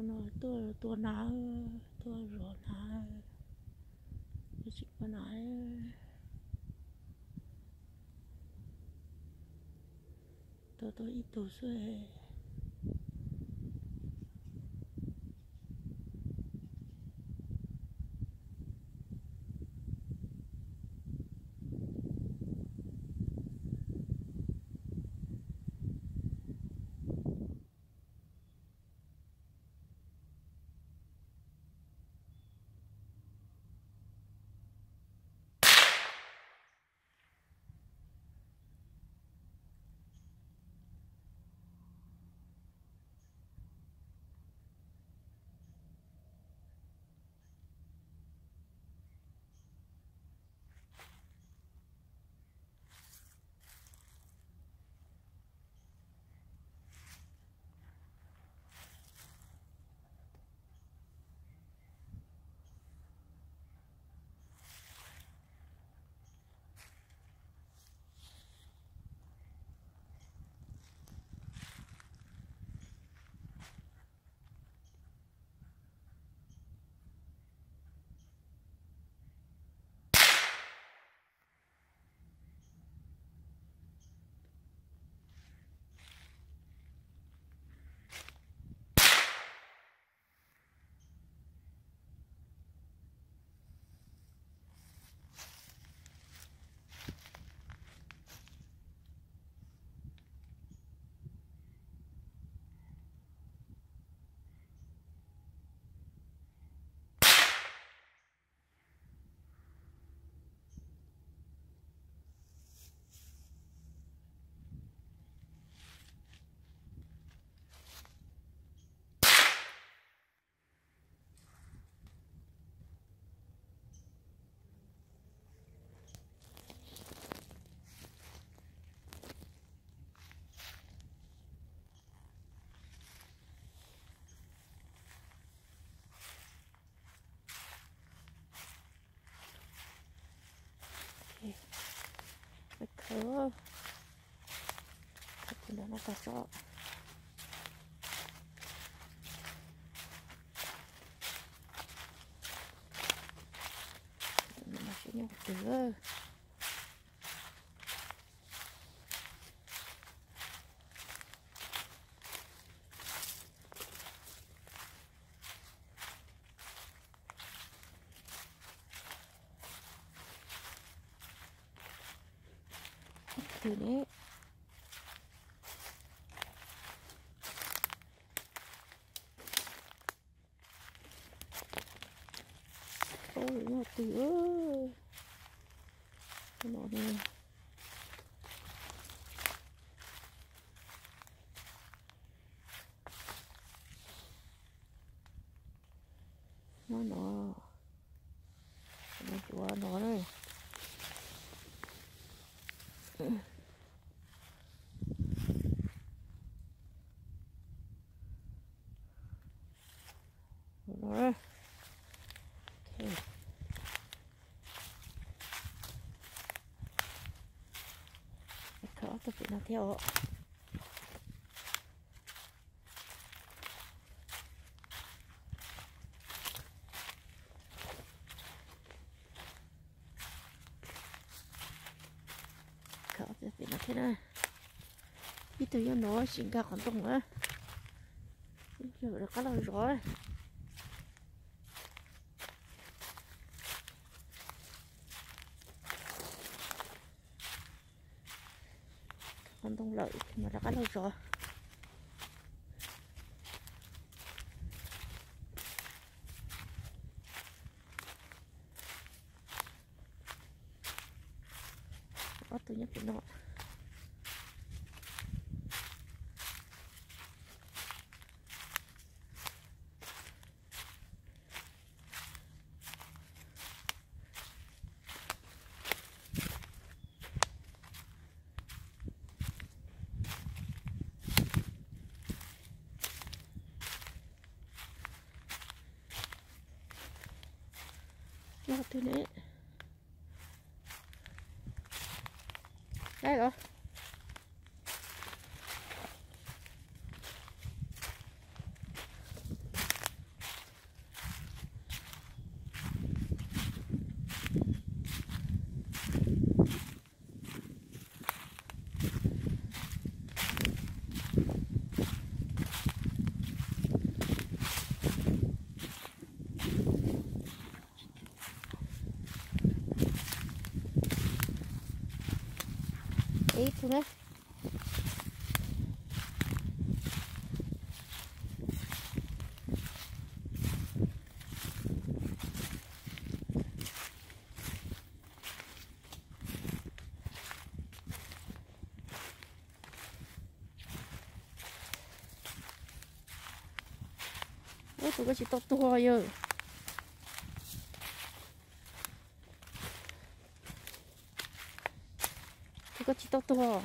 No tuaj tua nas, tuaj zov nas, tsis ua nas. Tua tau ib tug xwb. Khawb, khawb tus no tag tso. Tus no mas siab nyob qhov twg. Twg ne? Ub, nyob twg. No ne. No no. No tuav no na. Khawb ob tug pem no thiab os. Khawb ob tug pem no thiab na. Ib tug nyob no sim nkag qhov ntoo na. Ib tug rov qab los zov. Qhov ntoo lawm mas rov qab los zov. Tus no. Los twg ne? Dai los. Ib tug na. Ub, tus koj tsis tau tuag yog. Tus koj tsis tau tuag.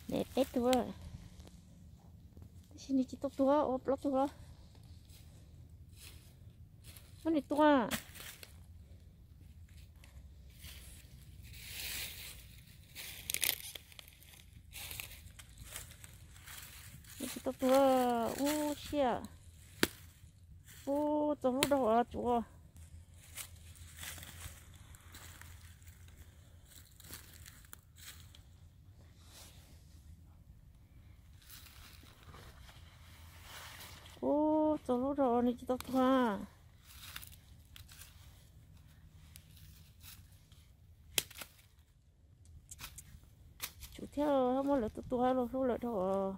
Ne, peb tug. Tab sis nws tsis tau tuag, ua plaub tug los. Muab nws tua. Nws tsis tau tuag, ub siab. Ub, txaus hlub rau tsuav. Ub, txaus hlub rau nws tsis tau tuag. Tsum thiab muab lawv tua tua los hlub lawm dhau.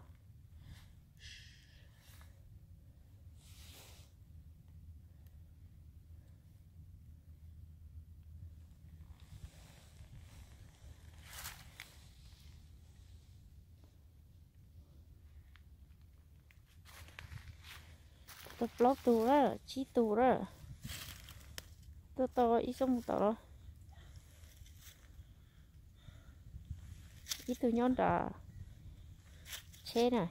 Tau plaub tug lawm, tsib tug lawm. Tuaj tau ib xyoos mus tom los. Ib tug nyob nram tsheb na.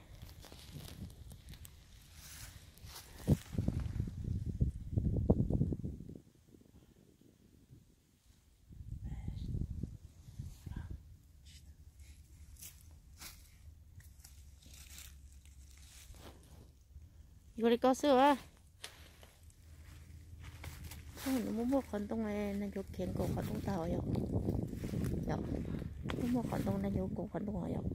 Yuav li ko xwb as. Nws muaj muaj qhov ntoo, neeg yuav kheev nkaus qhov ntoo tag yom. Yom, muaj muaj qhov ntoo, neeg yuav nkaus qhov ntoo yom.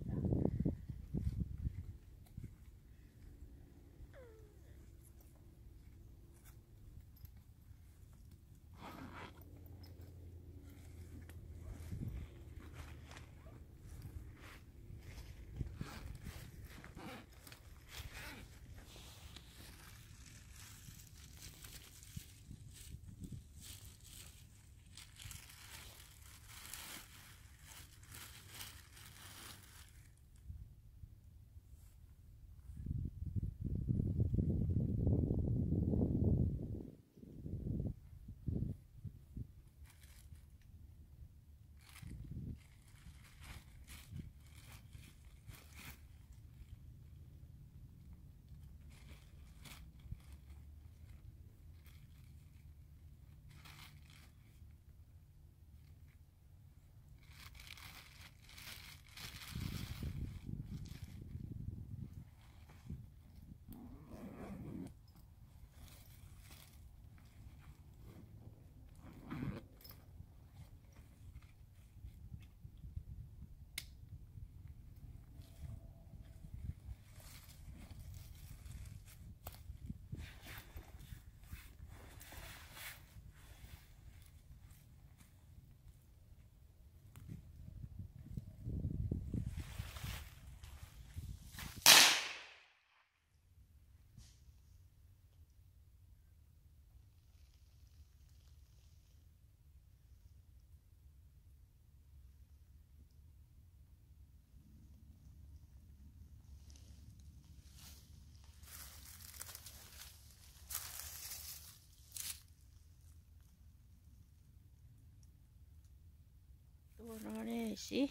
No ne sib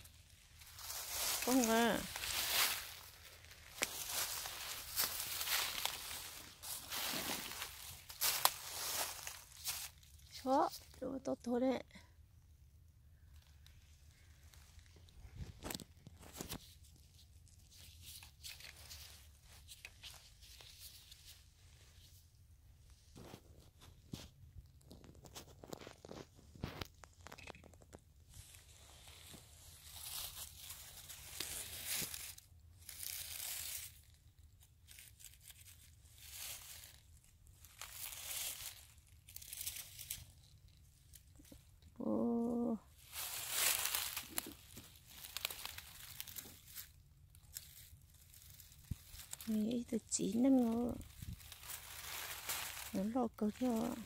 poob a. Xyov, tau tuag ne. Ib tug txiv neej, nws loj kawg thiab.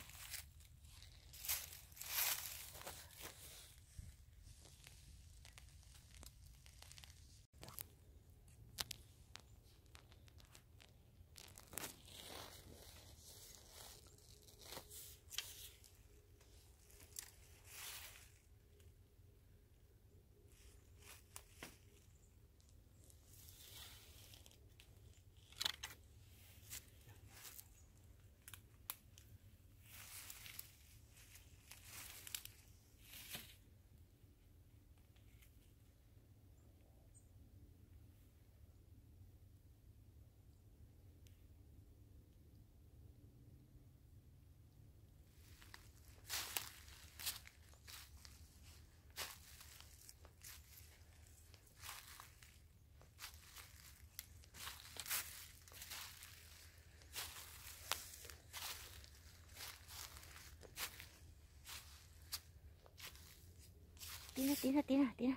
Tiv na, tiv na, tiv na, tiv na,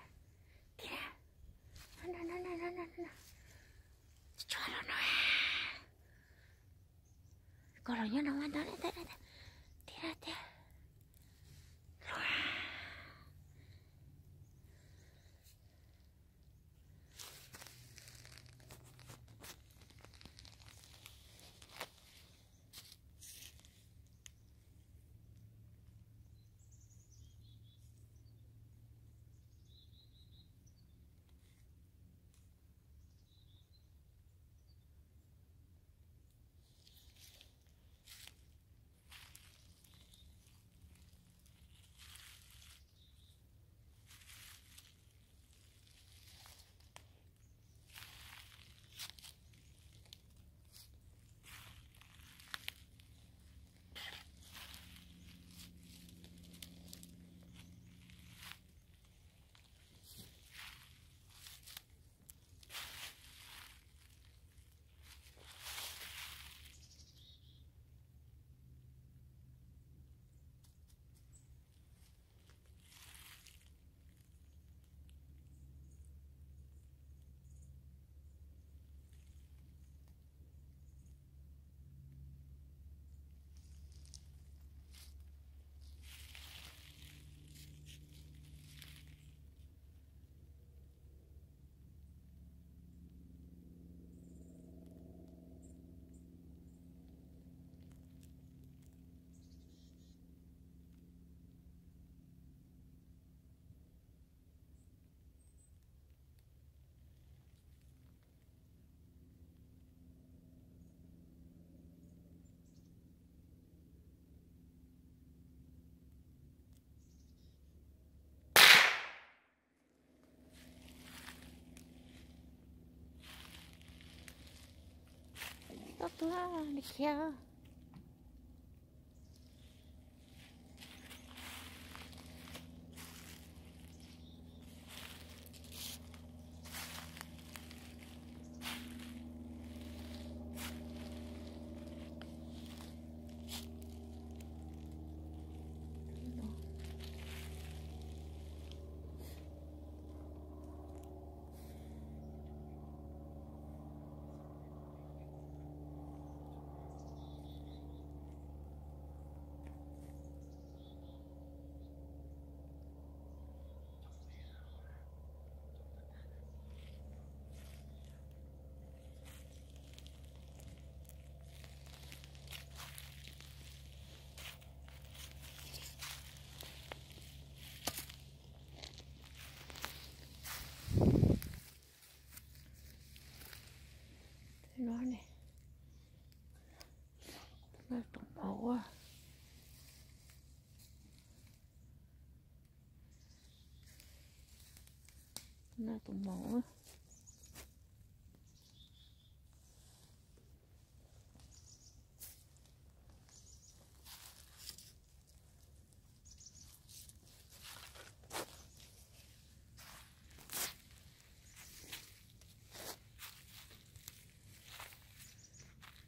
tiv na. Tsis tshua los no. Koj los nyob no, tiv na, tiv. Tau tuag li khiav. No tus maum.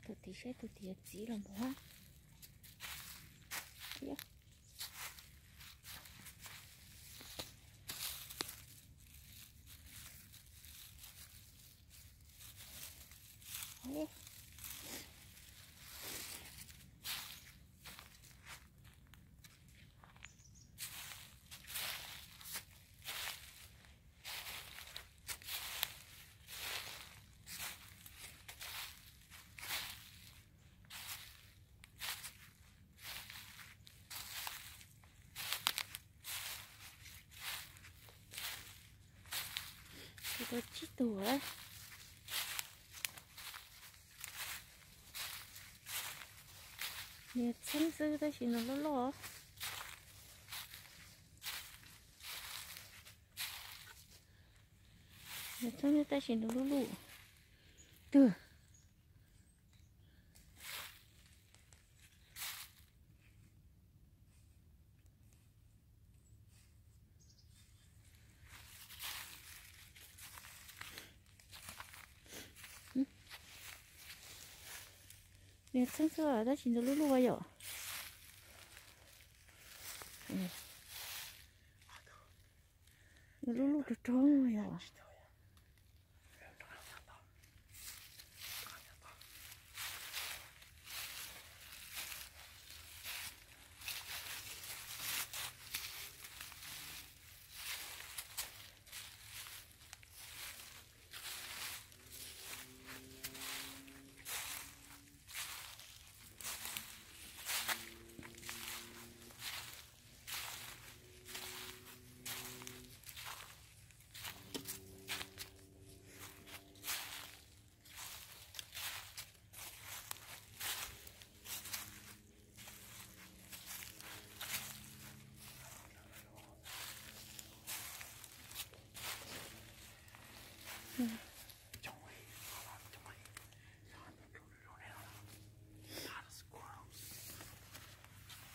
Tus tid saib tus tid txiv los mus. Tsis tau tsib tug. Niag txheeb xwb tab sis nws loj loj. Niag txheeb xwb tab sis nws lub luj twg. Niag txheeb xwb tab sis nws lub luj yom. Nws lub luj rog rog yom.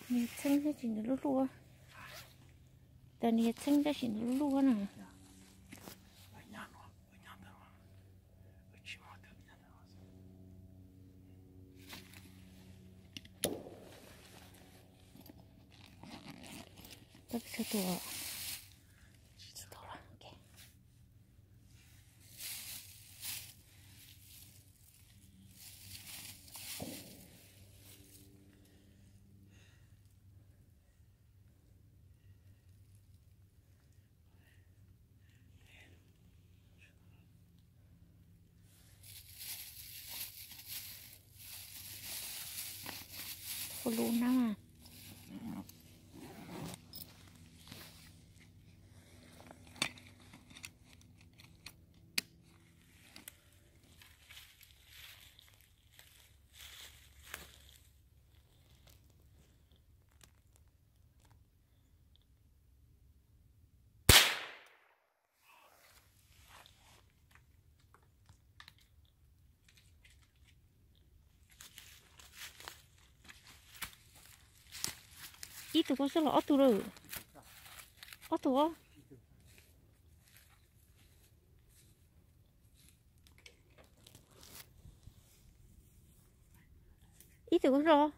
Niag txheeb tab sis nws lub luj. Tas niag txheeb tab sis nws lub luj na. Tau tus. Ua lub na. Ib tug ko xwb los ob tug lawm? Ob tug os. Ib tug ko xwb los?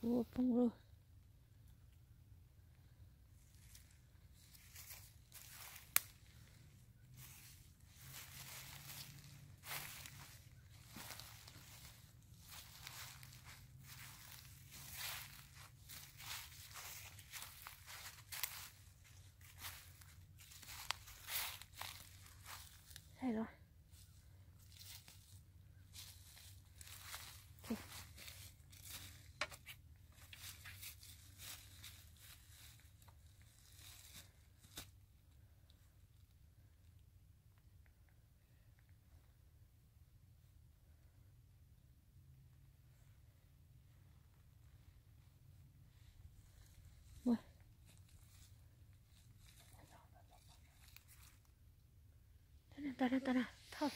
Ua poob lawm. Los. Tag na, tag na, tag na, thauj.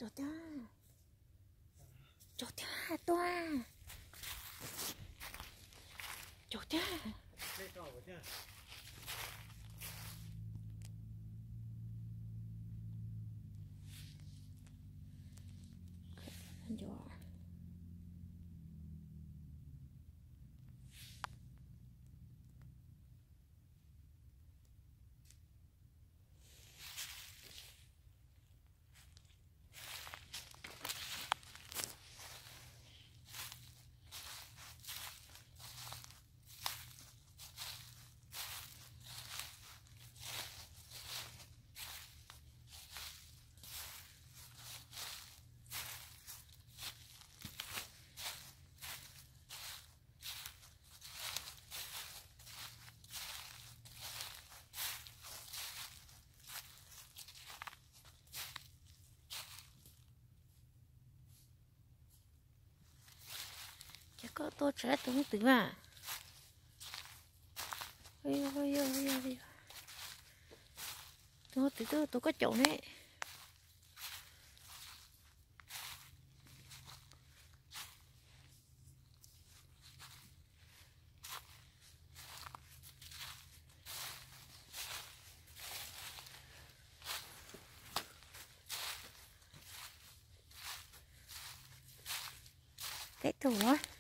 Caum tiag, caum tiag, tua, caum tiag. Ces koj tua tsawv tus hoob twm mas. Tus hoob twm twb tus koj caum ne. Peb tug.